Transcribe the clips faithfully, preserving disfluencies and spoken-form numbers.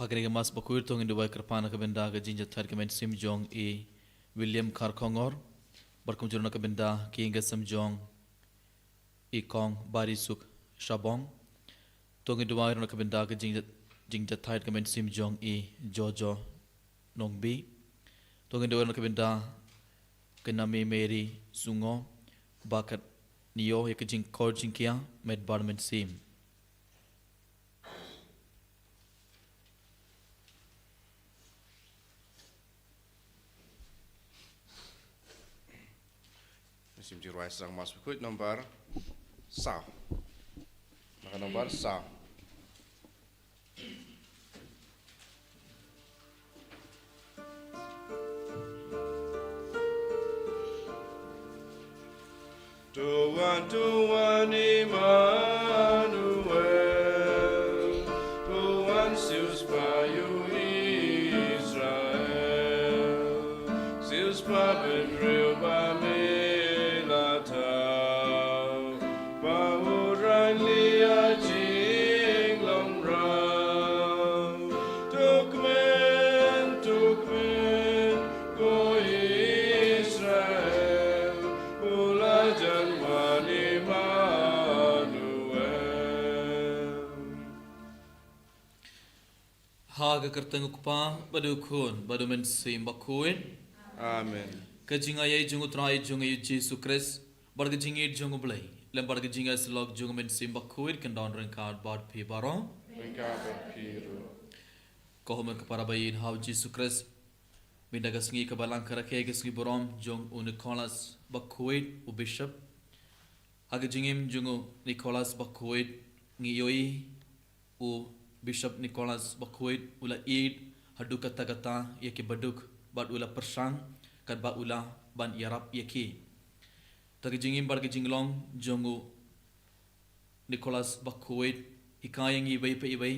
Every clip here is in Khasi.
Ha kane ka Mass Bakhuid to ngin duwai kyrpad na ka bynta ka jingjahthait ka mynsiem jong i William Kharkongor, bad kumjuh na ka bynta ki ïing ki sem jong i Kong Barisuk Shabong. To ngin duwai na ka bynta ka jingjah-, jingjahthait ka mynsiem jong i Jojo Nongbi. To ngin duwai na ka bynta ka Nami Mary Sungo, bad ka nio ïa ka jingkor jingkiar met bad mynsiem. Mynsiem jingrwai sdang Mass Bakhuid nombar saw. Naka nombar saw. Tuhan, Tuhan Immanuel, Tuhan siewspah ïa u Israel, siewspah ban riewspah me la thaw, ba u rang lieh ha jinglong rau. To kmen, to kmen, ko Israel, u la jan wan Immanuel. Ha ka kyrteng u Kpa, bad u Khun, bad u Mynsiem Bakhuid. Amen. Ka jingaiei jong u Trai jong ngi u Jisu Khrist, bad ka jingïeit jong u Blei, lem bad ka jingïasyllok jong u Mynsiem Bakhuid, kan don ryngkat bad phi baroh. Ryngkat bad phi ruh. Ko hynmen ko para ba ïeit ha u Jisu Khrist. Mynta ka sngi kaba lang ka rakhe ka sngi burom jong u Nicholas Bakhuid u Bishop. Ha ka jingim jong u Nicholas Bakhuid ngi ïohi u Bishop Nicholas Bakhuid u la ïeit haduh katta katta ïa ki baduk bad u la pyrshang katba u lah ban ïarap ïa ki. Ta ka jingim bad ka jinglong jong u Nicholas Bakhuid hikai ïa ngi iwei pa iwei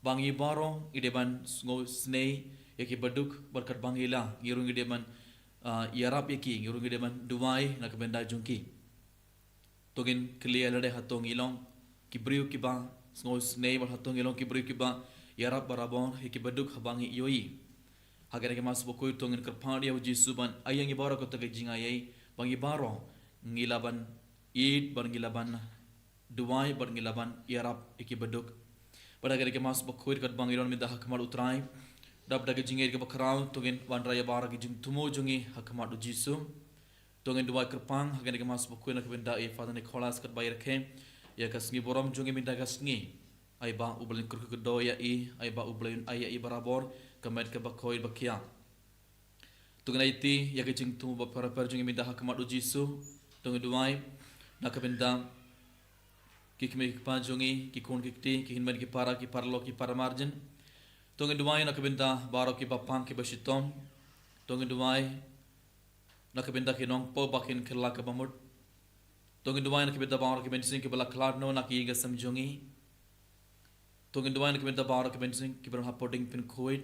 ba ngi baroh ngi dei ban sngewsynei ïa ki baduk bad katba ngi lah ngi ruh ngi dei ban, ah, ïarap ïa ki, ngi ruh ngi dei ban duwai na ka bynta jong ki. To ngin kylli ïa lade hato ngi long ki briew kiba sngewsynei bad hato ngi long ki briew kiba ïarap barabor ïa ki baduk haba ngi ïohi. Ha kane ka Mass Bakhuid to ngin kyrpad ïa u Jisu ban ai ïa ngi baroh kata ka jingaiei ba ngi baroh ngi lah ban ïeit bad ngi lah ban duwai bad ngi lah ban ïarap ïa ki baduk. Bad ha kane ka Mass Bakhuid katba ngi don mynta ha khmat u Trai, dap da ka jingïeit kaba khraw to ngin wanrah ïa baroh ki jingthmu jong ngi ha khmat u Jisu. To ngin duwai kyrpang ha kane ka Mass Bakhuid na ka bynta i Father Nicholas katba i rakhe ïa ka sngi burom jong ngi mynta ka sngi. Ai ba u Blei un kyrkhu kyrdoh ïa i, ai ba u Blei un ai ïa i barabor ka met kaba khuid ba khiah. To ngin aiti ïa ka jingthmu ba pher ba pher jong ngi mynta ha khmat u Jisu. To ngin duwai na ka bynta ki kmie ki kpa jong ngi, ki khun ki kti, ki hynmen ki para, ki paralok ki para marjan. To ngin duwai na ka bynta baroh kiba pang kiba shitom. To ngin duwai na ka bynta ki nongpop ba kin kylla kaba mut. To ngin duwai na ka bynta baroh ki mynsiem kiba la khlad noh na ki ïing ki sem jong ngi. To ngin duwai na ka bynta baroh ki mynsiem kiba don hapoh dieng pynkhuid.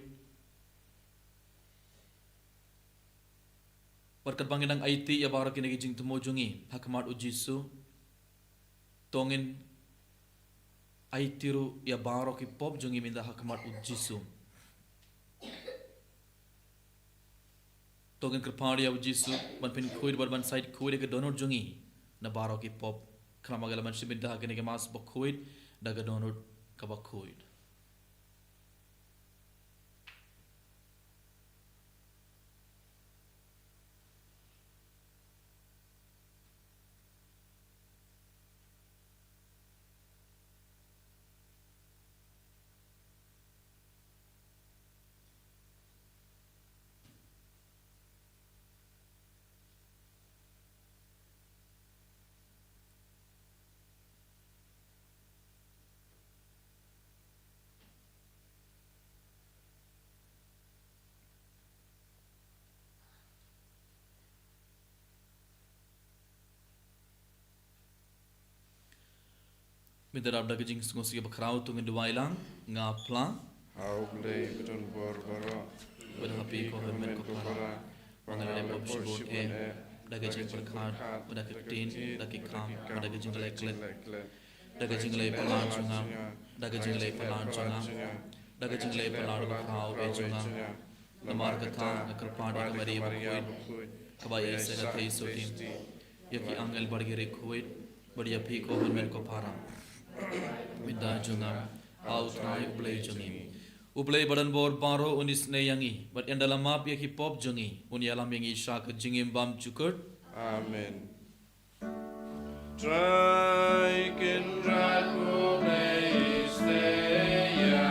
Bad katba ngi dang aiti ïa baroh kine ki jingthmu jong ngi ha khmat u Jisu, to ngin aiti ruh ïa baroh ki pop jong ngi mynta ha khmat u Jisu. To ngin kyrpad ïa u Jisu ban pynkhuid bad ban shait khuid ïa ka dohnud jong ngi na baroh ki pop. Khnang ba ngi lah ban shim bynta ha kane ka Mass Bakhuid da ka dohnud kaba khuid. Mynta dap da ka jingsngewsih bakhraw to ngin duwai lang, nga phla. Ha U Blei ba don bor baroh. Bad ha phi ko hynmen ko para, ba nga la leh pop shibun eh, da ka jingpyrkhat, bad da ka ktien, da ki kam, bad da ka jingleh klet, da ka jingleh palat jong nga, da ka jingleh palat jong nga. Da ka jingleh palat ba khraw, e jong nga, namar kata nga kyrpad ïa ka Maria bakhuid, kaba ïeit sa ka theisotti, ïa ki angel bad ki riewkhuid, bad ïa phi ko hynmen ko para. Mynta jong nga ha U Trai U Blei jong ngi. U Blei badonbor baroh un isynei ïa ngi, bad ynda la map ïa ki pop jong ngi, un ïalam ïa ngi sha ka jingim bymjukut. Amen. Trai Kynrad ko Blei, isynei ïa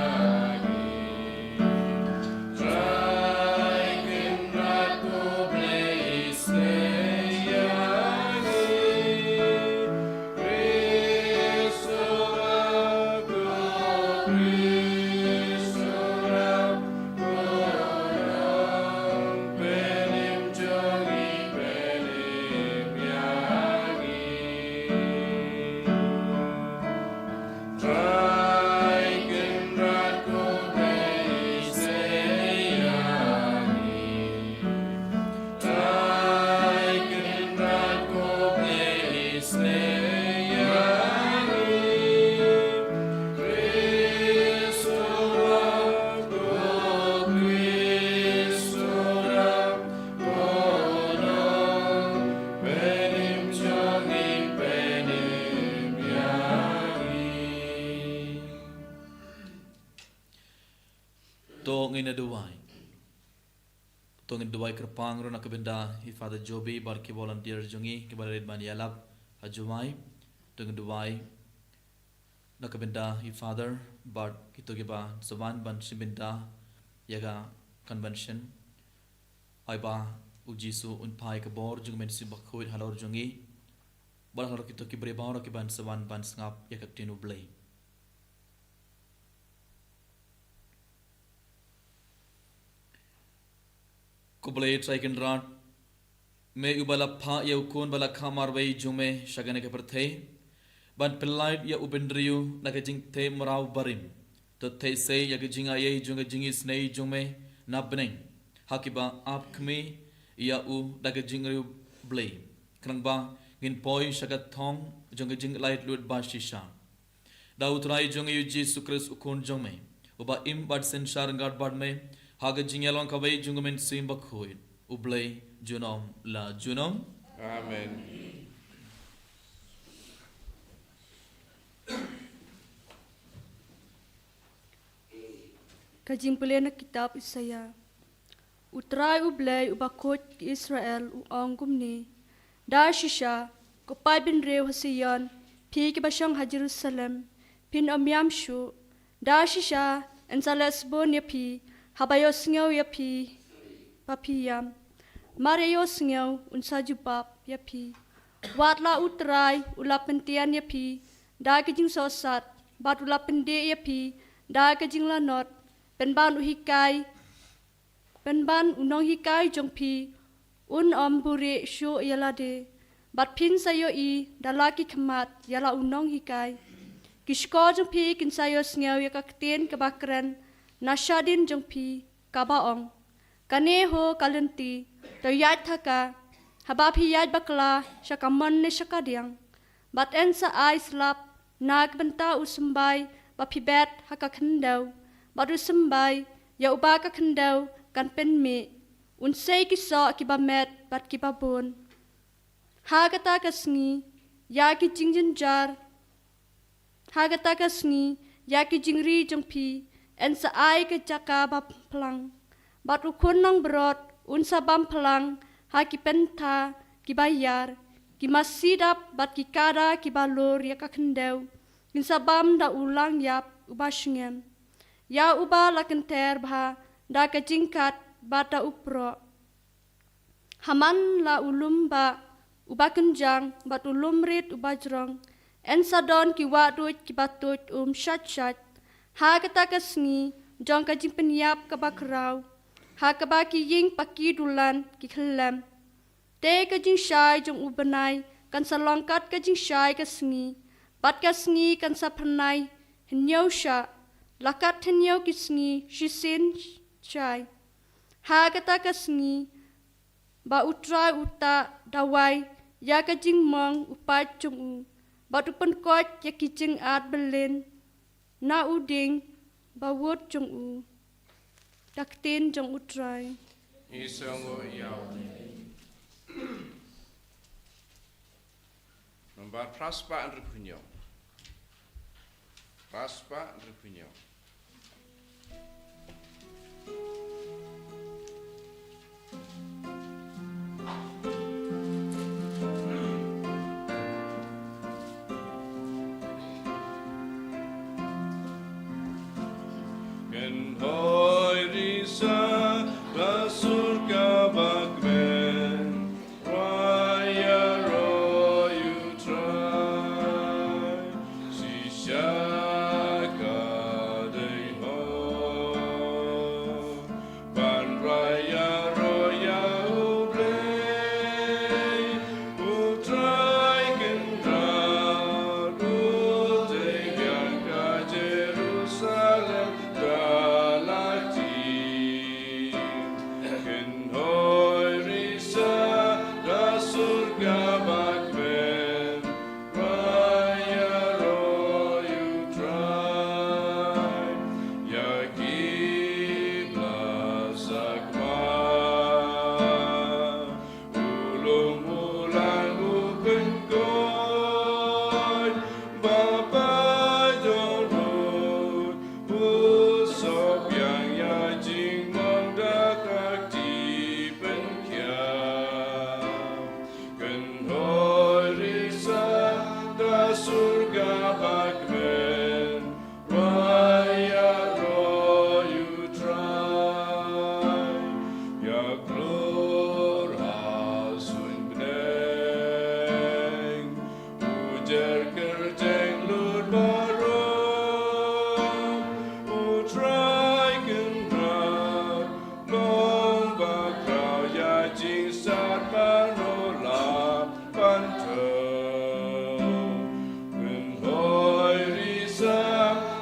ngi. Trai Kynrad ko Blei, isynei ïa ngi. Khrist u ap, ko Khrist u ap, ko nong pynim jong ngi, pynim ïa ngi. Trai Kynrad ko Blei, isynei ïa ngi. Trai Kynrad ko Blei, isynei ïa ngi. Khrist u ap, ko Khrist u ap, ko nong pynim jong ngi, pynim ïa ngi. To ngin ïa duwai. To ngin duwai kyrpang ruh na ka bynta i Father Joby bad ki volunteer jong ngi kiba la rit ban ïalap ha Jowai. To ngin duwai na ka bynta i Father bad kito kiba sa wan ban shim bynta ïa ka convention. Ai ba U Jisu un phai ka bor jong U Mynsiem Bakhuid halor jong ngi bad halor kito ki briew baroh kiban sa wan ban sngap ïa ka ktien U Blei. Ko Blei Trai Kynrad, me uba la phah ïa u Khun ba la kha marwei jong me sha kane ka pyrthei ban pyllait ïa u bynriew na ka jingtheh mraw barim. To theh sei ïa ka jingai ei jong ka jingisynei jong me na bneng ha kiba ap khmih ïa u da ka jingriewblei, khnang ba ngin poi sha ka thong jong ka jinglaitluid ba shisha. Da U Trai jong ngi U Jisu Khrist U Khun jong me, uba im bad synshar ryngkat bad me ha ka jingïalong kawei jong U Mynsiem Bakhuid, U Blei junom la junom. Amen. Ka jingpule na kitab Isaïah. U Trai U Blei uba khuid ki Israel u ong kumne: Da shisha, ko paid bynriew ha Sion, phi kiba shong ha Jerusalem, phin ym ïam shuh. Da shisha, yn sa leh sbun ïa phi haba ïohsngew ïa phi ba phi ïam. Mar ïa ïohsngew, un sa jubab ïa phi. Wat la U Trai u la pyntian ïa phi da ka jingsohsat, bad u la pyndih ïa phi da ka jinglanot, pynban u hikai, pynban u nonghikai jong phi un ym buhrieh shuh ïa lade, bad phin sa ïohi da la ki khmat ïa la u nonghikai. Ki shkor jong phi kin sa ïohsngew ïa ka ktien kaba kren na shadien jong phi, kaba ong: Kane ho ka lynti, to ïaid ha ka, haba phi ïaid bakla sha kamon ne sha kadiang. Bad yn sa ai slap na ka bynta u symbai ba phi bet ha ka khyndew, bad u symbai ïa uba ka khyndew kan pynmih, un sei ki soh kiba met bad kiba bun. Ha kata ka sngi, ïa ki jingjynjar, ha kata ka sngi, ïa ki jingri jong phi, yn sa ai ka jaka ba phlang. Bad u khun nongbrot un sa bam phlang ha ki pyntha kiba ïar, ki masi dap bad ki kada kiba lur ïa ka khyndew kin sa bam da u langïap uba shngem, ïa uba la kynter bha da ka jingkat bad da u proh. Ha man la u lum bah uba kynjang bad u lum rit uba jrong, yn sa don ki wah duid kiba tuid um shait shait. Ha kata ka sngi jong ka jingpynïap kaba khraw, ha kaba ki ïing paki dulan ki khyllem. Te ka jingshai jong u bnai kan sa long kat ka jingshai ka sngi, bad ka sngi kan sa phyrnai hynñiew shah, la kat hynñiew ki sngi shisien shai. Ha kata ka sngi ba U Trai u tah dawai ïa ka jingmong u paid jong u, bad u pynkoit ïa ki jingat byllien na u dieng Ba wut jong u. Da ktien jong u Trai. Ngi sngewnguh ïa u. Nombar phra spah hynriewphew hynñiew. Phra spah hynriewphew hynñiew. Kynhoi risa da sur kaba kmen, raya roi u Trai, shisha ka dei ho. Ban raya roi ïa u Blei, u Trai Kynrad, u dei biang ka Jerusalem da la tied. Kynhoi risa da sur kaba kmen, raya roi u Trai, ïa ki ba la sakma. U lum u lang u pynkoit, ba pyndonkam u sop ïa ka jingmong da ka kti pynkhiah. Kynhoi risa da sur kaba kmen, raya roi u Trai, ïa klur ha suiñ bneng, u jer kyrteng lut baroh, u Trai Kynrad, long bakhraw ïa jingsat baroh la ban thew. Kynhoi risa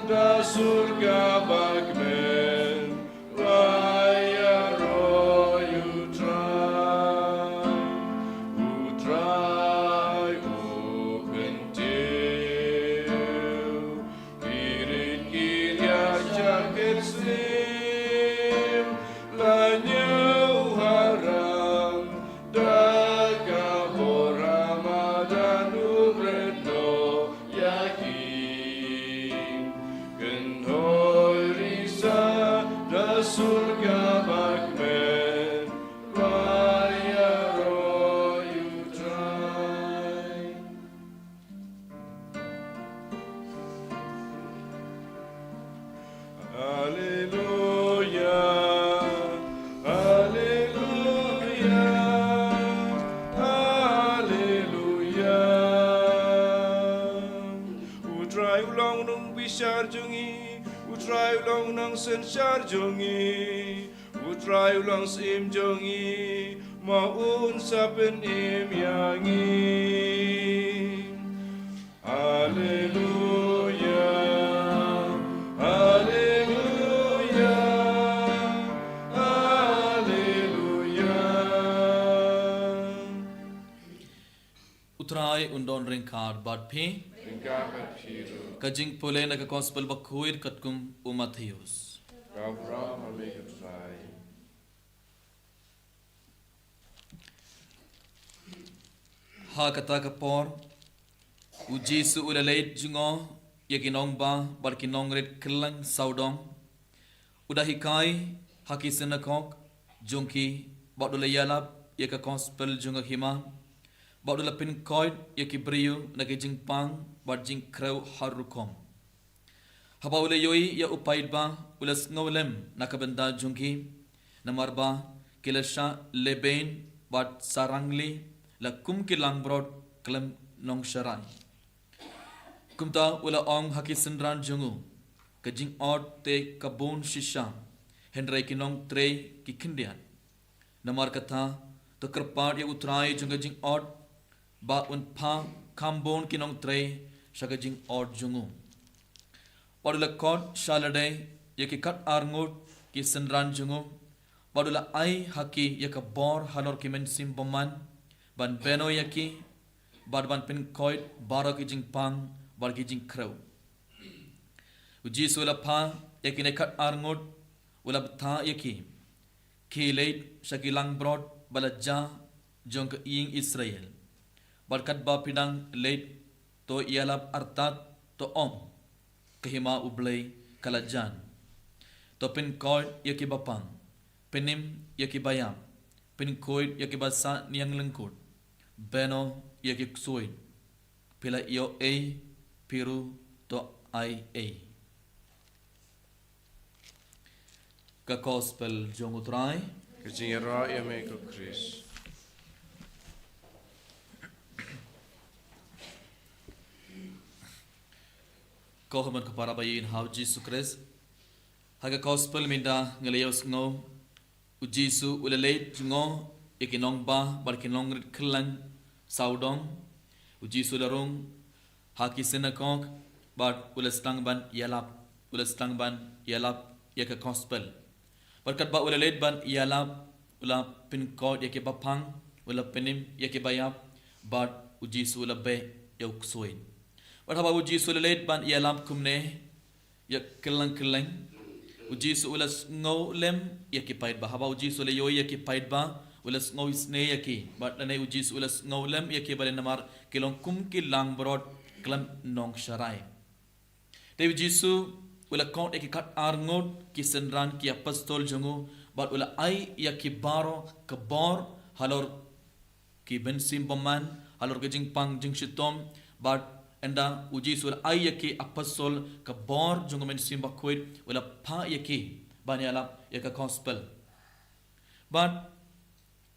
da sur kaba kmen, raya roi u Trai, u Trai u kyntiew. Ki rit ki riat sha ki syiem, la ñiew haram da ka bor ha madan, um rit noh ïa ki. Kynhoi risa da sur kaba kmen, raya roi u Trai. Haleluya, haleluya, haleluya. U Trai u long u nongbishar jong ngi, u Trai u long u nongsynshar jong ngi. U Trai u long syiem jong ngi, ma un sa pynim ïa ngi. Haleluya, haleluya, haleluya. U Trai un don ryngkat bad phi. Ryngkat bad phi ruh. Ka jingpule na ka Gospel bakhuid katkum u Mathaios. Ka burom ha me ko Trai. Ha kata ka por, u Jisu u la leit jngoh ïa ki nongbah bad ki nongrit kylleng sawdong. U da hikai ha ki synagog jong ki, bad u la ïalap ïa ka Gospel jong ka hima, bad u la pynkoit ïa ki briew na ki jingpang bad jingkhrew har rukom. Haba u la ïohi ïa u paidbah, u la sngewlem na ka bynta jong ki, namar ba ki la shah lehbeiñ bad sarangli la kum ki langbrot khlem nongsharai. Kumta u la ong ha ki synran jong u, ka jingot te ka bun shisha, hynrei ki nongtrei ki khyndiat. Namar kata, to kyrpad ïa u Trai jong ka jingot, ba un phah kham bun ki nongtrei sha ka jingot jong u. Bad u la khot sha lade ïa ki khatar ngut ki synran jong u, bad u la ai ha ki ïa ka bor halor ki mynsiem bymman, ban bynriew ïa ki, bad ban pynkoit baroh ki jingpang bad ki jingkhrew. U Jisu u la phah ïa kine kat arngut, u la bthah ïa ki: Khie leit sha ki langbrot ba la jia jong ka ïing Israel. Bad katba phi dang leit, to ïalap artat, to ong: Ka hima U Blei ka la jan. To pynkoit ïa ki bapang, pynim ïa ki baïap, pynkhuid ïa ki ba sah niang lyngkut, beno ïa ki ksuid. Phi la ïoh ei, phi ruh to ai ei. Ka Gospel jong U Trai. Ka jingïarap ïa me ko Khrist. Ko hynmen ko para ba ïeit ha U Jisu Khrist. Ha ka Gospel mynta ngi la ïohsngew, U Jisu u la leit jngoh ïa ki nongbah bad ki nongrit khylleng sawdong. U Jisu u la rung ha ki synagog bad u la sdang ban ïalap, u la sdang ban ïalap ïa ka Gospel. Bad katba u la leit ban ïalap, u la pynkoit ïa ki bapang, u la pynim ïa ki baïap, bad U Jisu u la beh ïa u ksuid. Bad haba U Jisu u la leit ban ïalap kumne ïa khylleng khylleng, U Jisu u la sngew lem ïa ki paidbah. Haba U Jisu u la ïohi ïa ki paidbah, u la sngew isynei ïa ki. Bad lane U Jisu u la sngew lem ïa ki, bad namar ki long kum ki langbrot khlem nongsharai. Te U Jisu u la khot ïa ki kat arngut ki synran ki apostol jong u, bad u la ai ïa ki baroh ka bor halor ki mynsiem bymman, halor ka jingpang jingshitom. Bad ynda U Jisu u la ai ïa ki apostol ka bor jong ka Mynsiem Bakhuid, u la phah ïa ki ban ïalap ïa ka Gospel. Bad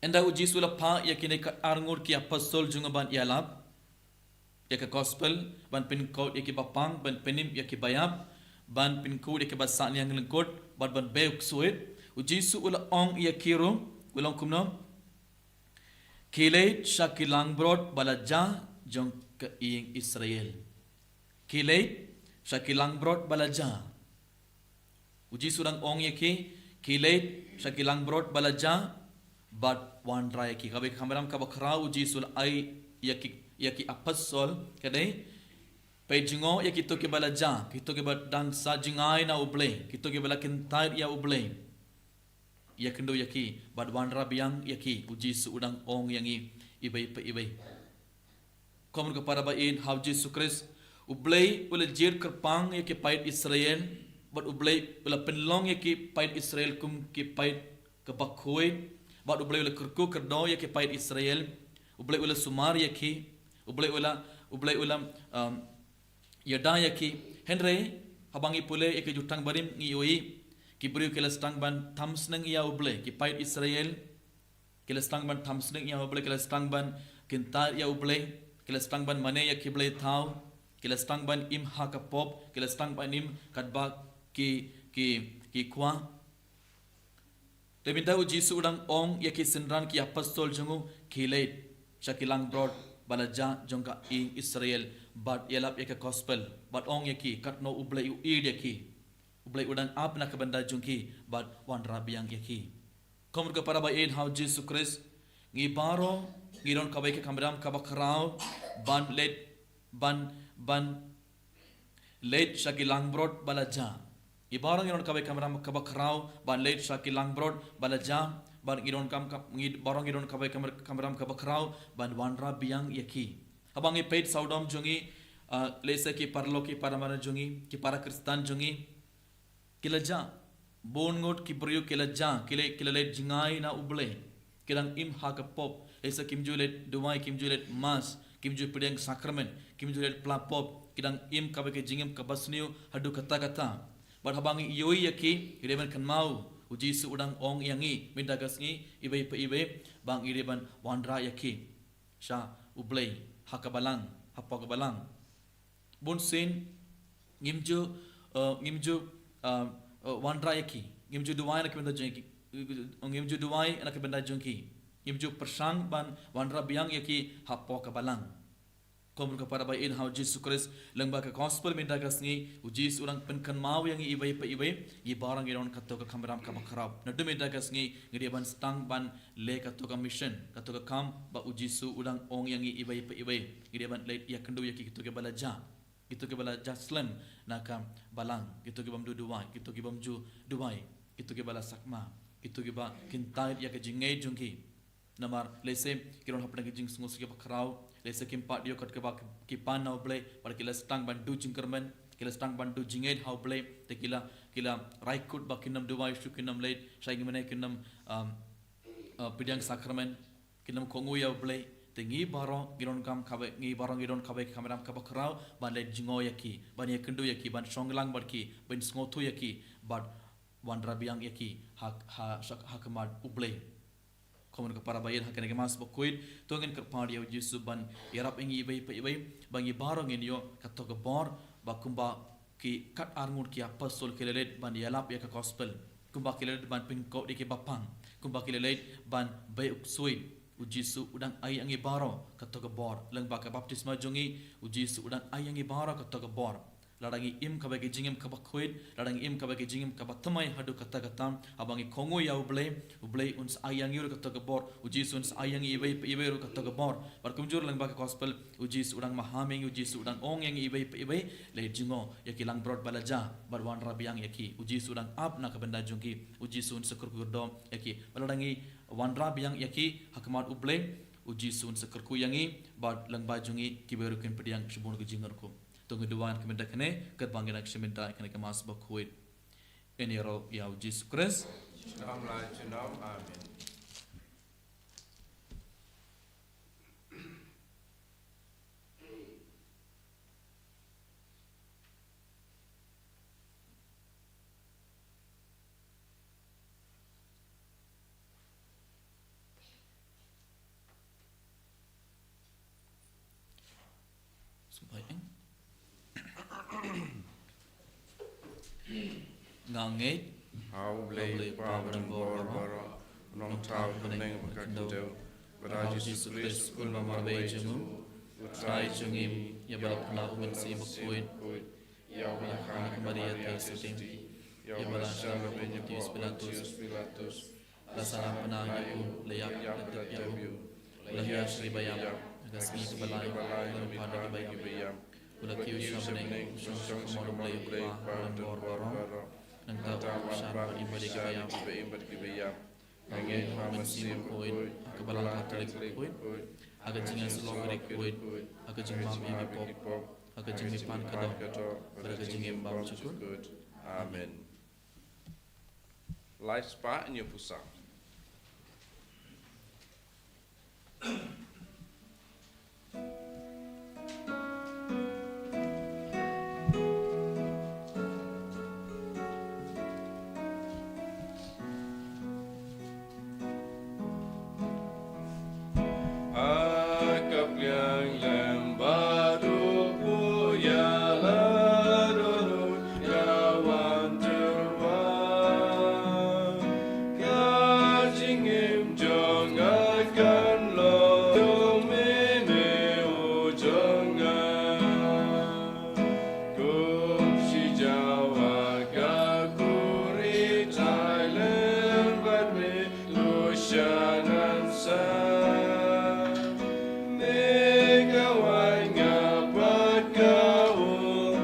ynda U Jisu u la phah ïa kine kat arngut ki apostol jong u ban ïalap ïa ka Gospel, ban pynkoit ïa ki bapang, ban pynim ïa ki baïap, ban pynkhuid ïa ki ba sah niang lyngkut, bad ban beh u ksuid, U Jisu u la ong ïa ki ruh, u la ong kumno: Khie leit sha ki langbrot ba la jia jong ka ïing Israel. Khie leit sha ki langbrot ba la jia. U Jisu u dang ong ïa ki: Khie leit sha ki langbrot ba la jia, bad wanrah ïa ki. Kaba, ka kamram kaba khraw U Jisu u la ai ïa ki, ïa ki apostol ka dei: Peit jngoh ïa kito ki ba la jia, kito ki ba dang sah jngai na U Blei, kito ki ba la kyntait ïa U Blei. Ïakynduh ïa ki, bad wanrah biang ïa ki. U Jisu u dang ong ïa ngi iwei pa iwei. Ko hynmen ko para ba ïeit ha U Jisu Khrist, U Blei u la jied kyrpang ïa ki paid Israel, bad U Blei u la pynlong ïa ki paid Israel kum ki paid ka bakhuid, bad U Blei u la kyrkhu kyrdoh ïa ki paid Israel, U Blei u la sumar ïa ki, U Blei u la, U Blei u la, um, ïada ïa ki. Hynrei haba ngi pule ïa ki jutang barim ngi ïohi, ki briew ki la sdang ban tham sneng ïa U Blei, ki paid Israel ki la sdang ban tham sneng ïa U Blei, ki la sdang ban kyntait ïa U Blei, ki la sdang ban mane ïa ki blei thaw, ki la sdang ban im ha ka pop, ki la sdang ban im katba ki, ki, ki kwah. Te mynta U Jisu u dang ong ïa ki synran ki apostol jong u: Khie leit sha ki langbrot ba la jia jong ka ïing Israel, bad ïalap ïa ka Gospel, bad ong ïa ki katno U Blei u ïeid ïa ki. U Blei u dang ap na ka bynta jong ki, bad wanrah biang ïa ki. Ko hynmen ko para ba ïeit ha U Jisu Khrist, ngi baroh ngi don kawei ka kamram kaba khraw ban leit, ban, ban leit sha ki langbrot ba la jia. Ngi baroh ngi don kawei ka kamram kaba khraw ban leit sha ki langbrot ba la jia, bad ngi don kam, kam, ngi baroh ngi don kawei ka kamr-, kamram kaba khraw ban wanrah biang ïa ki. Haba ngi peit sawdong jong ngi, ah, lehse ki paralok, ki para marjan jong ngi, ki para Khristan jong ngi, ki la jia. Bun ngut ki briew ki la jia, ki la, ki la leit jngai na U Blei. Ki dang im ha ka pop, lehse kim ju leit duwai, kim ju leit mass, kim ju pdiang sakramen, kim ju leit pla pop, ki dang im kaba ka jingim kaba sniew haduh katta katta. Bad haba ngi ïohi ïa ki, ngi dei ban kynmaw, U Jisu u dang ong ïa ngi mynta ka sngi, iwei pa iwei, ba ngi dei ban wanrah ïa ki sha U Blei ha ka balang, hapoh ka balang. Bun sien ngim ju, eh, ngim ju, eh, eh, wanrah ïa ki, ngim ju duwai na ka bynta jong ki, ngim ju duwai na ka bynta jong ki, ngim ju pyrshang ban wanrah biang ïa ki hapoh ka balang. Ko hynmen ko para ba ïeit ha U Jisu Khrist, lyngba ka Gospel mynta ka sngi, U Jisu u dang pynkynmaw ïa ngi iwei pa iwei, ngi baroh ngi don kato ka kamram kaba khraw. Naduh mynta ka sngi ngi dei ban sdang ban leh kato ka mission, kato ka kam ba U Jisu u dang ong ïa ngi iwei pa iwei. Ngi dei ban leit ïakynduh ïa ki, kito ki ba la jia. Kito kiba la jah slem na ka balang, kito ki bym ju duwai, kito ki bym ju duwai, kito kiba la sakma, kito kiba kyntait ïa ka jingngeit jong ki. Namar lehse ki don hapdeng ki jingsngewsih kiba khraw, lehse kim pat ïoh kat kaba ki pan na U Blei, bad ki la sdang ban duh jingkyrmen, ki la sdang ban duh jingngeit ha U Blei, te ki la, ki la rai kut ba kin ym duwai shuh, kin ym leit sha ïingmane, kin ym, um, uh, pdiang sakramen, kin ym kohnguh ïa U Blei. Te ngi baroh ngi donkam kaba, ngi baroh ngi don kaba ka kamram kaba khraw ban leit jngoh ïa ki, ban ïakynduh ïa ki, ban shong lang bad ki, ban sngewthuh ïa ki, bad wanrah biang ïa ki ha, ha, ha khmat U Blei. Kumno ka para ba ïeit, ha kane ka Mass bakhuid, to ngin kyrpad ïa U Jisu ban ïarap ïa ngi iwei pa iwei, ba ngi baroh ngin ïoh kato ka bor, ba kumba ki kat arngut ki apostol ki la leit ban ïalap ïa ka gospel, kumba ki la leit ban pynkhuid ïa ki bapang, kumba ki la leit ban beh u ksuid. U Jisu u dang ai ïa ngi baroh kato ka bor. Lyngba ka baptisma jong ngi, U Jisu u dang ai ïa ngi baroh kato ka bor. Lada ngi im kaba ka jingim kaba khuid, lada ngi im kaba ka jingim kaba thymmai haduh katta katta, haba ngi kohnguh ïa U Blei, U Blei un sa ai ïa ngi ruh kato ka bor, U Jisu un sa ai ïa ngi iwei pa iwei ruh kato ka bor. Bad kumjuh lyngba ka gospel, U Jisu u dang maham ïa ngi, U Jisu u dang ong ïa ngi iwei pa iwei, leit jngoh ïa ki langbrot ba la jah, bad wanrah biang ïa ki. U Jisu u dang ap na ka bynta jong ki, U Jisu un sa kyrkhu kyrdoh ïa ki. Bad lada ngi wanrah biang ïa ki ha khmat U Blei, U Jisu un sa kyrkhu ïa ngi, bad lyngba jong ngi kiwei ruh kin pdiang shibun ka jingkyrkhu. To ngin duwai na ka bynta kane, katba ngi nang shim bynta ïa kane ka Mass bakhuid. Ïaroh ïa U Jisu Khrist. Junom la junom. Amen. Sngewbha ïa. Nga ngeit ha U Blei, U Blei Kpa ba don bor baroh, u nongthaw ha bneng bad ha ka khyndew, bad ha U Jisu Khrist, u khun ba marwei jong u, U Trai jong ngi, ïa ba la pynlong u Mynsiem Bakhuid, ïa ba la kha na ka Maria Theisotti, ïa ba la shah ha u Pontius Pilatus, la sahnarphna ïa u, la ïap, la tep ïa u, la hiar sha ki baïap, ha ka sngi kaba lai, la lyngba na ki baïap, u la kiew sha bneng, u shong sha ka mon U Blei U Kpa ba don bor baroh. Nangta u wan ban im bad ïa ki baïap. Nga ngeit ha U Mynsiem Bakhuid, ha ka Balang Katholik bakhuid, ha ka jingïasyllok bakhuid, ha ka jingmap ïa ki pop, ha ka jingmihpat ka doh, bad ha ka jingim bymjukut. Amen. Lai spah, hynñiew phew saw. Ha ka pliang lem bad u buh ïa la dohnud ïa wan tyrwa. Ka jingim jong nga kan long jong me ne u jong nga. Kum shi jaw ha ka khuri Thailand bad me. Tusha ngan sa ne ka wan nga pat ka um,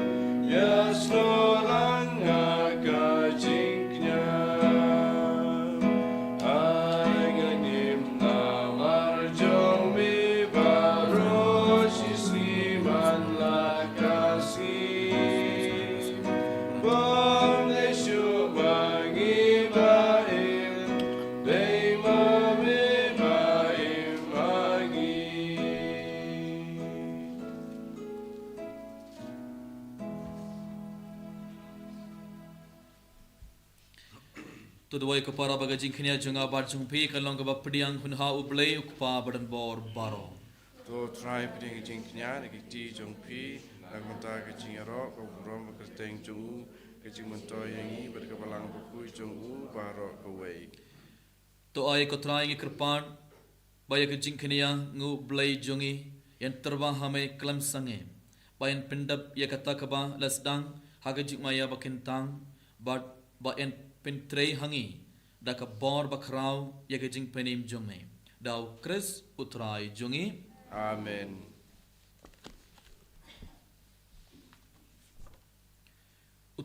ïa snoh lang ha ka jingkñia. Ai ngam im namar jong me baroh shi sngi man la ka sngi. Bym dei shuh ma ngi ba im, dei ma me ba im ha ngi. To duwai ko para ba ka jingkñia jong nga bad jong phi kan long kaba pdiang hun ha U Blei U Kpa ba don bor baroh. To Trai pdiang ka jingkñia na ki kti jong phi, na ka bynta ka jingïaroh, ka burom, ka kyrteng jong u, ka jingmyntoi ïa ngi bad ka Balang Bakhuid jong u baroh kawei. To ai ko Trai ngi kyrpad ba ïa ka jingkñia, ngi U Blei jong ngi, yn tyrwa ha me khlem sangeh, ba yn pyndep ïa kata kaba la sdang ha ka jingmaïa ba kyntang, bad ba yn pyntrei ha ngi da ka bor ba khraw ïa ka jingpynim jong me. Da U Khrist U Trai jong ngi. Amen.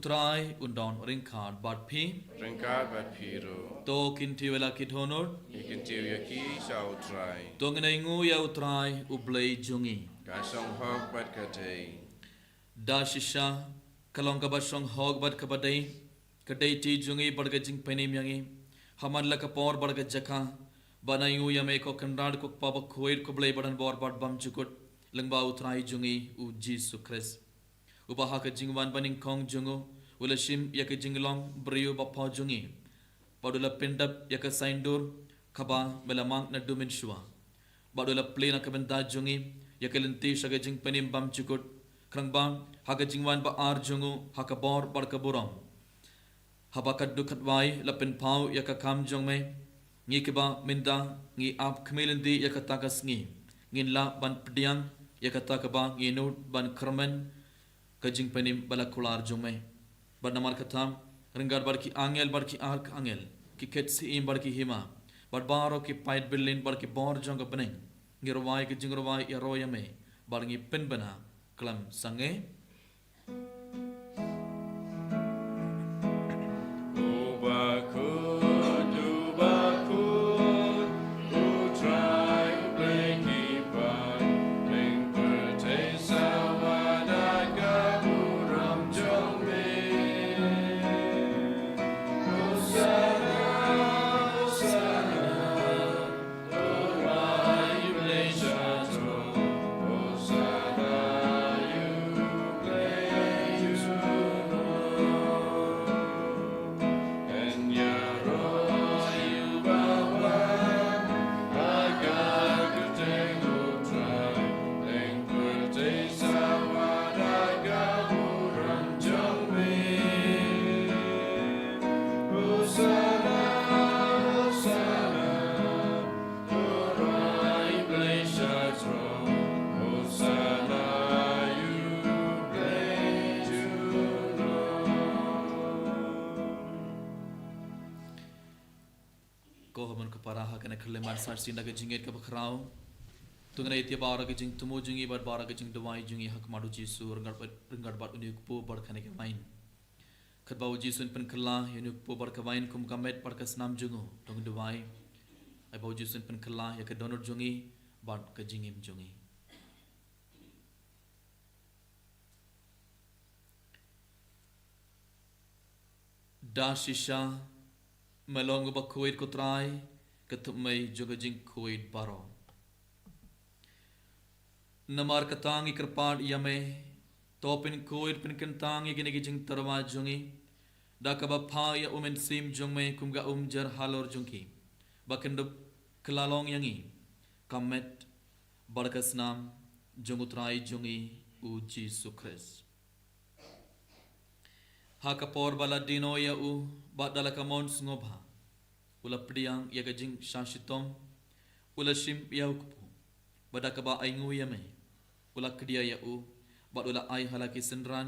Trai un don ryngkat bad phi. Ryngkat bad phi ruh. To kyntiew ïa la ki dohnud. Ngi kyntiew ïa ki sha U Trai. To ngin ainguh ïa U Trai U Blei jong ngi. Ka shong hok bad ka dei. Da shisha ka long kaba shong hok bad kaba dei, ka dei ti jong ngi bad ka jingpynim ïa ngi, ha man la ka por bad ka jaka, ban ainguh ïa me ko Kynrad ko Kpa bakhuid ko Blei badonbor bad bymjukut, lyngba U Trai jong ngi U Jisu Khrist. Uba ha ka jingwan banyngkong jong u, u la shim ïa ka jinglong briew bapher jong ngi. Bad u la pyndep ïa ka saiñdur kaba me la mang naduh mynshuwa. Bad u la plie na ka bynta jong ngi ïa ka lynti sha ka jingpynim bymjukut. Khnang ba ha ka jingwan ba ar jong u ha ka bor bad ka burom, haba katto katwai la pynpaw ïa ka kam jong me, ngi kiba mynta ngi ap khmih lynti ïa kata ka sngi, ngin lah ban pdiang ïa kata kaba ngi nud ban kyrmen, ka jingpynim ba la kular jong me. Bad namar kata, ryngkat bad ki angel bad ki arkangel, ki khet syiem bad ki hima, bad baroh ki paid byllien bad ki bor jong ka bneng, ngi rwai ka jingrwai ïaroh ïa me, bad ngi pynbna khlem sangeh. Uba khuid, uba khuid, U Trai U Blei ki paid, ïing pyrthei sawa da ka burom jong me. Hosana, Hosana. Ko hynmen ko para, ha kane ka khyllipmat sa shisien da ka jingngeit kaba khraw, to ngin ïa ïa baroh ka jingthmu jong ngi bad baroh ka jingduwai jong ngi ha khmat U Jisu ryngkat bad, ryngkat bad une u kpu bad kane ka wain. Katba U Jisu un pynkylla ïa une u kpu bad ka wain kum ka met bad ka snam jong u, to ngin duwai. Ai ba U Jisu un pynkylla ïa ka dohnud jong ngi bad ka jingim jong ngi. Da shisha me long uba khuid ko Trai, ka thupmei jong ka jingkhuid baroh. Namar kata ngi kyrpad ïa me, to pynkhuid pynkyntang ïa kine ki jingtyrwa jong ngi da kaba phah ïa U Mynsiem jong me kum ka umjer halor jong ki, ba kin dup kylla long ïa ngi ka met bad ka snam jong U Trai jong ngi U Jisu Khrist. Ha ka por ba la die noh ïa u, bad da la ka mon sngewbha, u la pdiang ïa ka jingshah shitom, u la shim ïa u kpu, bad da kaba ainguh ïa me, u la khdia ïa u, bad u la ai ha la ki synran,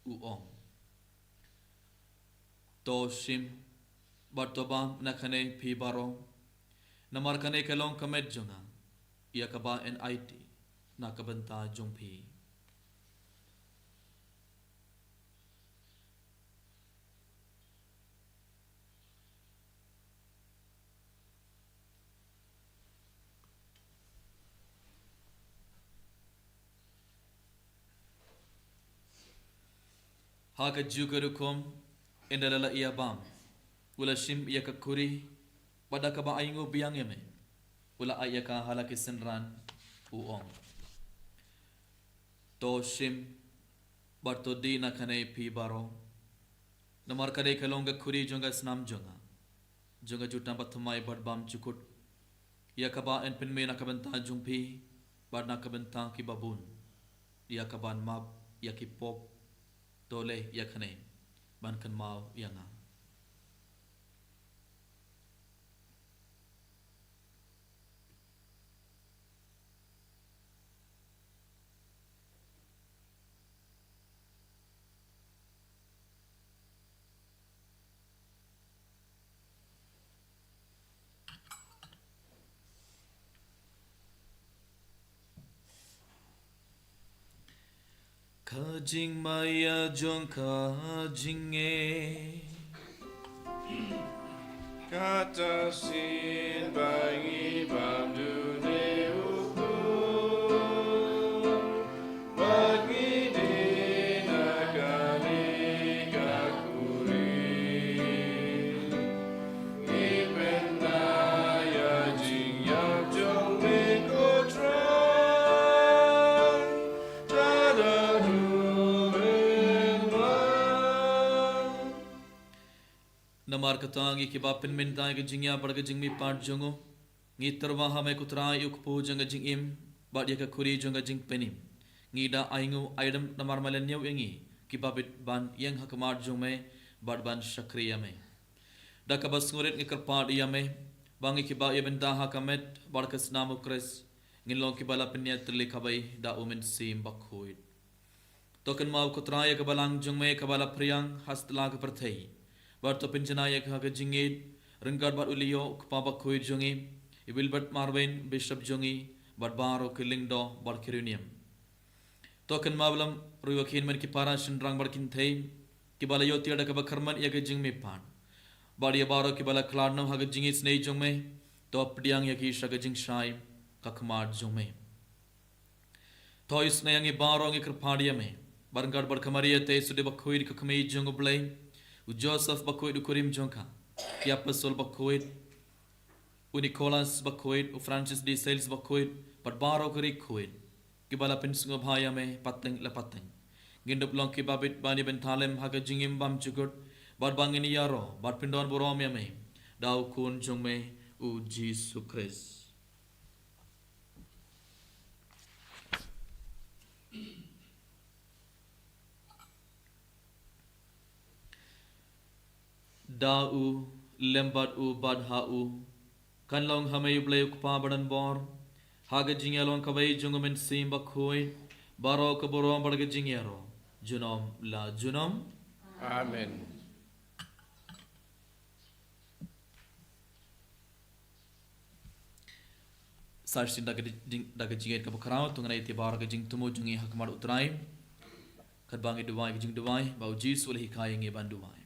u ong: To shim bad to bam na kane phi baroh, namar kane ka long ka met jong nga, ïa kaba yn aiti na ka bynta jong phi. Ha kajuh ka rukom, ynda la ïa bam, u la shim ïa ka khuri, bad da kaba ainguh biang ïa me, u la ai ïa ka ha la ki synran, u ong: To shim bad to die na kane phi baroh, namar kane ka long ka khuri jong ka snam jong nga, jong ka jutang bathymmai bad bymjukut, ïa kaba yn pynmih na ka bynta jong phi bad na ka bynta ki babun, ïa kaban map ïa ki pop. To leh ïa kane ban kynmaw ïa nga. Ka jingmaïa jong ka jingngeit. Kata shisien ba ngi bam dune u Kpa, bad ngi die na kane ka khuri. Ngi pynïaid ïa ka jingïap jong me ko Trai, haduh mynta. Namar kata ngi kiba pynmynta ïa ka jingïap bad ka jingmihpat jong u, ngi tyrwa ha me ko Trai, u Kpu jong ka jingim, bad ïa ka khuri jong ka jingpynim. Ngi da ainguh aidem namar me la ñiew ïa ngi, kiba bit ban ïeng ha khmat jong me, bad ban shakri ïa me. Da kaba sngewrit ngi kyrpad ïa me, ba ngi kiba ïa bynta ha ka met bad ka snam u Khrist, ngin long kiba la pynïaid tylli kawei da u Mynsiem Bakhuid. To kynmaw ko Trai ïa ka balang jong me kaba la phriang ha satlak ka pyrthei. Bad to pynjanai ïa ka ha ka jingïeit, ryngkat bad u Leo u Kpa Bakhuid jong ngi, i Wilbert Marwein, Bishop jong ngi, bad baroh ki lyngdoh bad ki riewniam. To kynmaw lem ruh ïa ki hynmen ki para shynrang bad kynthei, kiba la ïoh tiar da kaba kyrmen ïa ka jingmihpat. Bad ïa baroh kiba la khlad noh ha ka jingisynei jong me, to pdiang ïa ki sha ka jingshai, ha khmat jong me. To isynei ïa ngi baroh ngi kyrpad ïa me. Bad ryngkat bad ka Maria Theisotti Bakhuid ka kmie jong u Blei, u Joseph Bakhuid u kurim jong ka, ki apostol bakhuid, u Nicholas Bakhuid, u Francis de Sales Bakhuid, bad baroh ki riewkhuid, kiba la pynsngewbha ïa me pateng la pateng. Ngin dup long kiba bit ban ïa bynta lem ha ka jingim bymjukut, bad ba ngin ïaroh, bad pyndonburom ïa me, da u Khun jong me, u Jisu Khrist. Da u, lem bad u, bad ha u, kan long ha me u Blei u Kpa badonbor, ha ka jingïalong kawei jong u Mynsiem Bakhuid, baroh ka burom bad ka jingïaroh, junom la junom. Amen. Sa shisien da ka jing, da ka jingïeit kaba khraw, to ngin ïa ïaid baroh ka jingthmu jong ngi ha khmat u Trai. Katba ngi duwai ka jingduwai, ba u Jisu u la hikai ïa ngi ban duwai.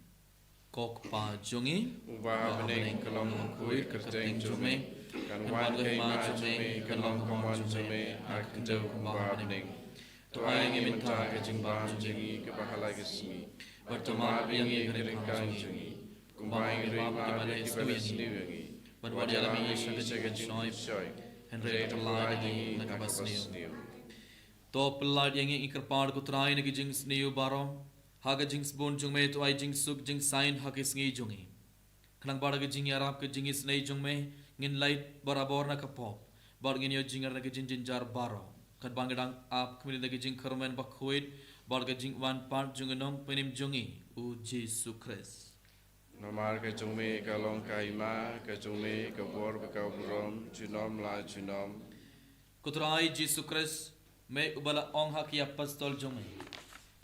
Ko Kpa jong ngi, uba ha bneng, ka long bakhuid ka kyrteng jong me, kan wan ka hima jong me, kan long ka mon jong me, ha ka khyndew kumba ha bneng. To ai ïa ngi mynta ka jingbam jong ngi kaba ha la ka sngi. Bad to map ïa ngi ka ryngkang jong ngi, kumba ngi ruh map ïa kiba la sniew ïa ngi. Bad wat ïalam ïa ngi sha ka jingpynshoi, hynrei to pyllait ïa ngi na kaba sniew. To pyllait ïa ngi, ngi kyrpad ko Trai, na ki jingsniew baroh, ha ka jingsbun jong me to ai jingsuk jingsaiñ ha ki sngi jong ngi. Khnang ba da ka jingïarap ka jingisynei jong me, ngin lait barabor na ka pop, bad ngin ïoh jingïarap na ka jingjynjar baroh. Katba ngi dang ap khmih na ka jingkyrmen bakhuid, bad ka jingwan pat jong u Nongpynim jong ngi, u Jisu Khrist. Namar ka jong me ka long ka hima, ka jong me ka bor bad ka burom, junom la junom. Ko Trai Jisu Khrist, me uba la ong ha ki apostol jong me,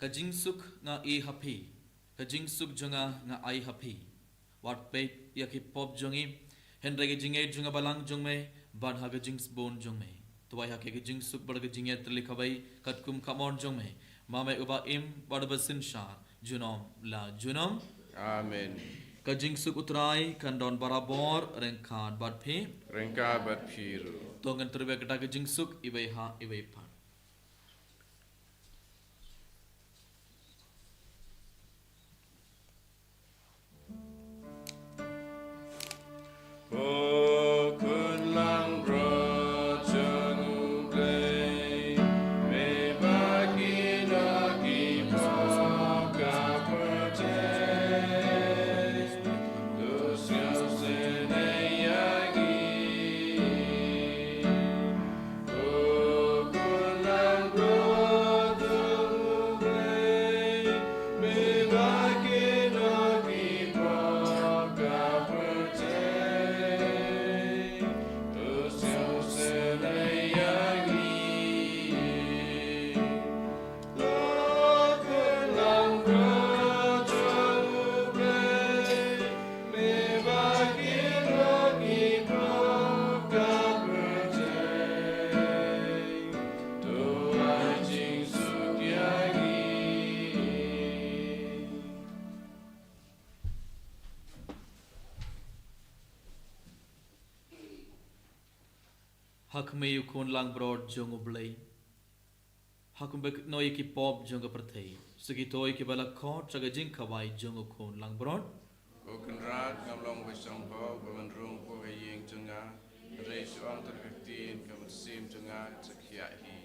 ka jingsuk nga ai ha phi, ka jingsuk jong nga nga ai ha phi. Wat peit ïa ki pop jong ngi, hynrei ka jingïeit jong ka balang jong me, bad ha ka jingsbun jong me. To ai ha ki ka jingsuk bad ka jingïeit tylli kawei, katkum ka mon jong me, ma me uba im, bad uba synshar, junom la junom. Amen. Ka jingsuk u Trai, kan don barabor, ryngkat bad phi. Ryngkat bad phi ruh. To ngin trei bad ka jingsuk, iwei ha iwei pat. Ha khmih u Khun langbrot jong U Blei, ha kumba kynnoh ïa ki pop jong ka pyrthei, sa kito ïa kiba la khot sha ka jingkhawai jong u Khun langbrot. Ko Kynrad, ngam long ba shong hok ba men rung hapoh ka ïing jong nga, hynrei shu ong tang ka ktien, ka mynsiem jong nga kan sa khiah hi.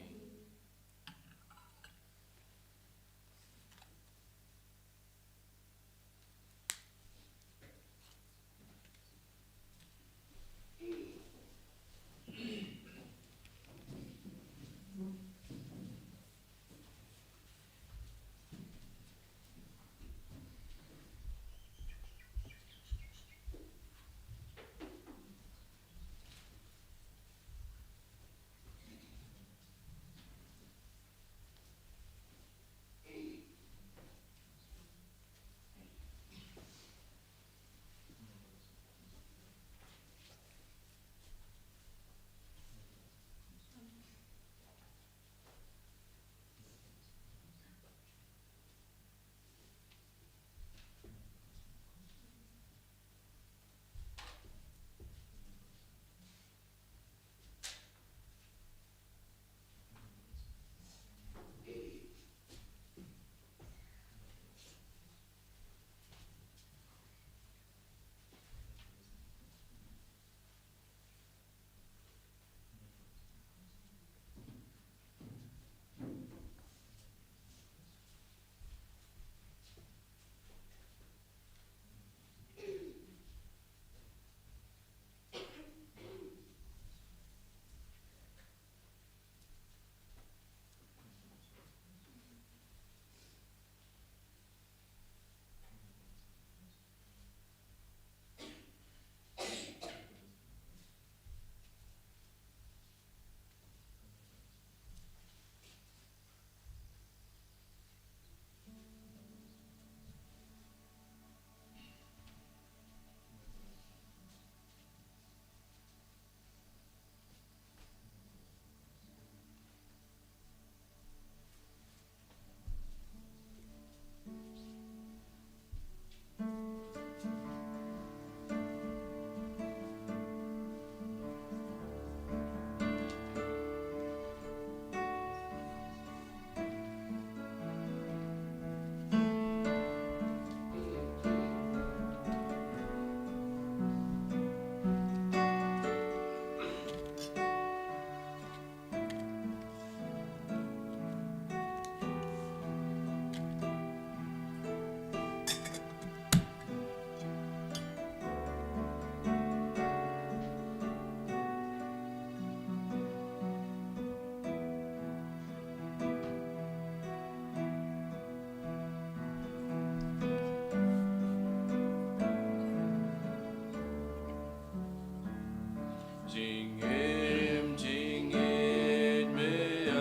Jingim jingngeit me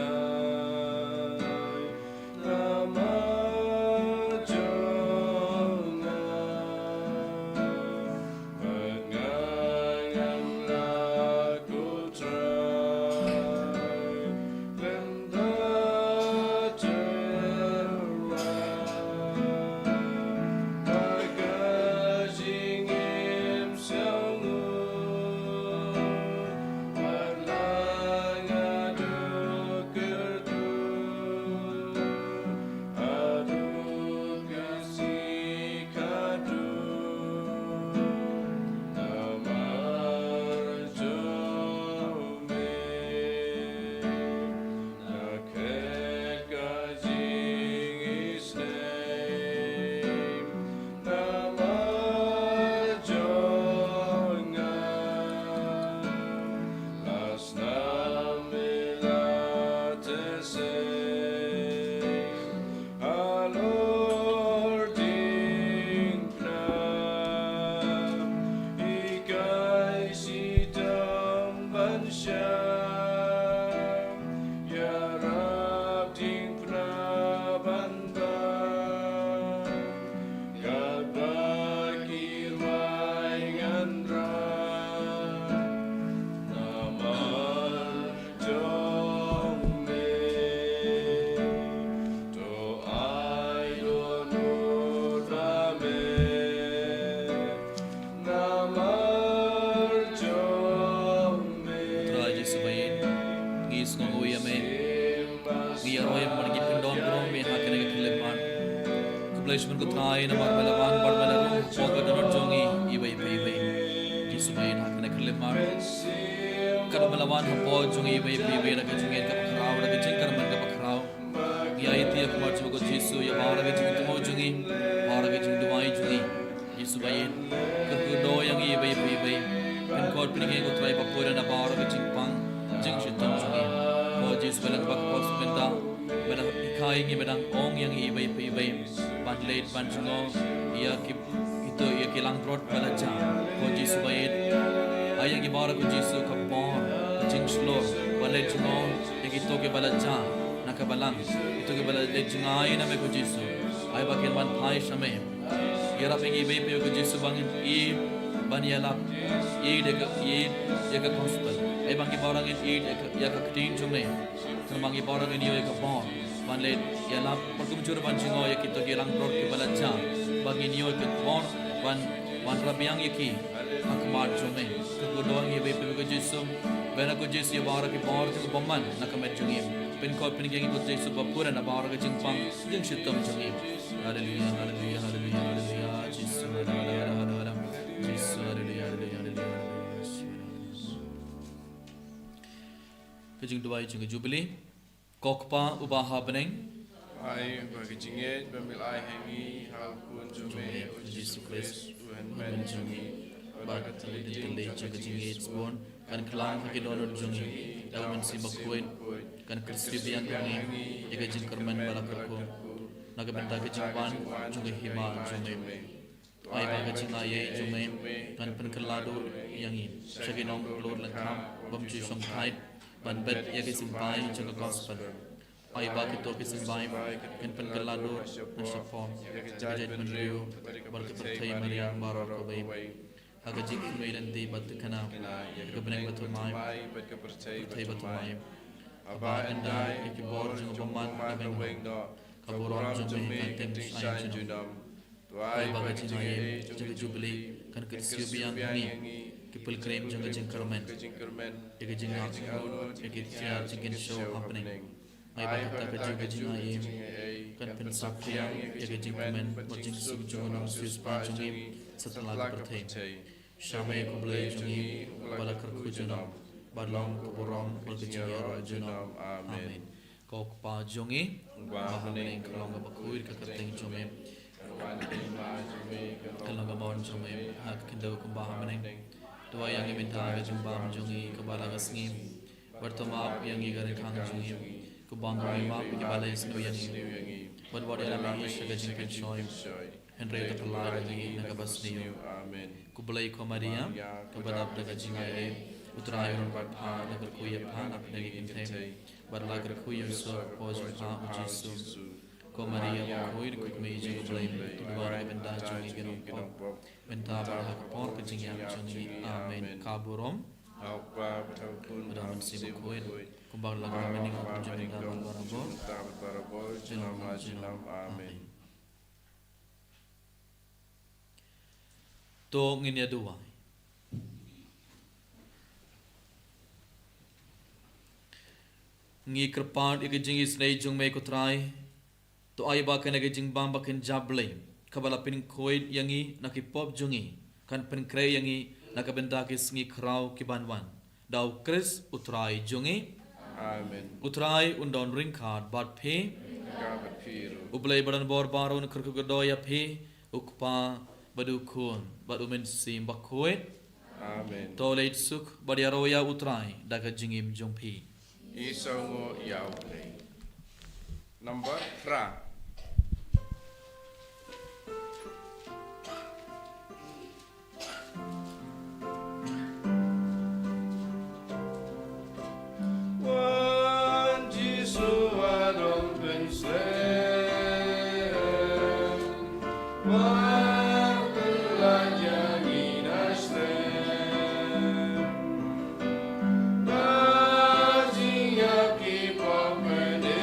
ai namar jong nga, bad nga ngam lah ko Trai. Khublei shibun ko Trai namar me la wan bad me la rung hapoh ka dohnud jong ngi iwei pa iwei. Jisu ba ïeit, ha kane ka khyllipmat katba me la wan hapoh jong ngi iwei pa iwei da ka jingngeit kaba khraw, da ka jingkyrmen kaba khraw, ngi aiti ïa ka khmat jong ko Jisu ïa baroh ki jingthmu jong ngi, baroh ki jingduwai jong ngi. Jisu ba ïeit, kyrkhu kyrdoh ïa ngi iwei pa iwei. Pynkhot pynïaid ko Trai bakhuid na baroh ki jingpang jingshitom jong ngi. Ko Jisu, ba la kaba ka por mynta me dang hikai ïa ngi, me dang ong ïa ngi iwei pa iwei ban leit ban jngoh ïa ki, kito ïa ki langbrot ba la jia. Ko Jisu ba ïeit, ai ïa ngi baroh ko Jisu ka bor, ka jingshlur ban leit jngoh ïa kito kiba la jia na ka balang, kito kiba la leit jngai na me ko Jisu. Ai ba kin wan phai sha me. Ïarap ïa ngi iwei pa iwei ko Jisu ba ngin ïeit ban ïalap, ïeit ïa ka, ïeit ïa ka gospel. Ai ba ngi baroh ngin ïeit ïa ka, ïa ka ktien jong me. Kyrpad ba ngi baroh ngin ïoh ïa ka bor ban leit ïalap bad kumjuh ban jngoh ïa kito ki langbrot kiba la jia, ba ngin ïoh ïa ka bor ban, ban wanrah biang ïa ki ha khmat jong me. Kyrkhu kyrdoh ïa ngi iwei pa iwei ko Jisu. Bad ko Jisu, ïa baroh ki bor jong ka bymman na ka met jong ngi. Pynkhot pynïaid ïa ngi ko Jisu ba pura na baroh ki jingpang jingshitom jong ngi. Haleluya, haleluya, haleluya, haleluya. Jisu, haleluya, haleluya, haleluya. Jisu, haleluya, haleluya, haleluya, haleluya. Ka jingduwai jong ka Jubili. Ko Kpa uba ha bneng, ai ba ka jingngeit ba me la ai ha ngi ha u Khun jong me, u Jisu Khrist, u Hynmen jong ngi, bad ka tyrwa jong ka jingngeit sbun kan kylla ha ki dohnud jong ngi da u Mynsiem Bakhuid, kan kyrsiew biang ha ngi ïa ka jingkyrmen ba la kyrkhu na ka bynta ka jingwan jong ka hima jong me. Ai ba ka jingaiei jong me kan pynkylla dur ïa ngi sha ki nongkyllut lyngkha bym ju shongthait ban bet ïa ki symbai jong ka gospel. Ai ba kito ki symbai kan pynkylla dur na shapoh ka jaitbynriew bad ka pyrthei mariang baroh kawei, ha ka jingkynmaw lynti bad thikna ïa ka bneng bathymmai bad ka pyrthei bathymmai. Haba ynda ïa ki bor jong ka bymman la weng noh, ka burom jong me kan teng shai junom. Ai ba ka jingaiei jong ka Jubili kan kyrsiew biang ha ngi ki pilgrim jong ka jingkyrmen, ïa ka jingangnud, ïa ki tiar jingkynshew ha bneng. Ai ba kata ka jong ka jingaiei kan pynsap biang ïa ka jingkmen bad jingsuk jong u Nongsiewspah jong ngi satlak ka pyrthei. Sha me ko Blei jong ngi, ba la kyrkhu junom, ba long ka burom bad ka jingïaroh junom. Amen. Ko Kpa jong ngi, uba ha bneng, ka long kaba khuid ka kyrteng jong me. Ka long ka mon jong me ha ka khyndew kumba ha bneng. To ai ïa ngi mynta ka jingbam jong ngi kaba la ka sngi. Bad to map ïa ngi ka ryngkang jong ngi, kumba ngi map ïa kiba la isynei ïa ngi. Bad wat ïalam ïa ngi sha ka jingpynshoi, hynrei to pynlait ïa ngi na kaba sniew. Amen. Ko Blei, ko Maria kaba dap da ka jingaiei, u Trai u don bad pha. La kyrkhu ïa pha na pdeng ki kynthei, bad la kyrkhu ïa u kpoh jong pha u Jisu. Ko Maria bakhuid, ko Kmie jong u Blei, to duwai na ka bynta jong ngi ki nongpop, mynta bad ha ka por ka jingïap jong ngi. Amen. Ka burom ha u Kpa bad ha u Khun bad ha u Mynsiem Bakhuid, kumba la ka mynta bad mynta bad barabor, junom la junom. Amen. To ngin ïa duwai. Ngi kyrpad ïa ka jingisynei jong me ko Trai. To ai ba kane ka jingbam ba kynja Blei, kaba la pynkhuid ïa ngi na ki pop jong ngi, kan pynkhreh ïa ngi na ka bynta ki sngi khraw ki ban wan. Da u Khrist u Trai jong ngi. Amen. U Trai un don ryngkat bad phi. Ryngkat bad phi ruh. U Blei ba don bor baroh un kyrkhu kyrdoh ïa phi, u Kpa bad u Khun bad u Mynsiem Bakhuid. Amen. To leit suk bad ïaroh ïa u Trai da ka jingim jong phi. I sngewbha ïa u Blei. Number phra. Wan Jisu, wan ong pynslem, wan pynlait ïa ngi na slem. Ba jingïap ki pop mynnin,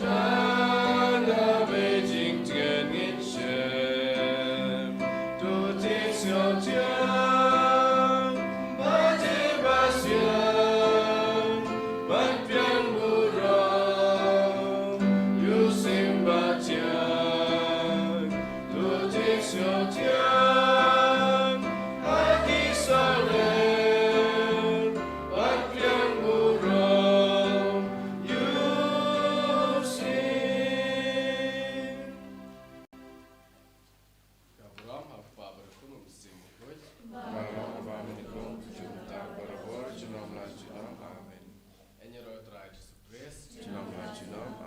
tang da ba jingtngen ngin shem. To tieng sngewthiang bad dei ba siang, ban pdiang burom ïa u Amen. Yn ïaroh Trai Jisu Khrist. Junom ha junom.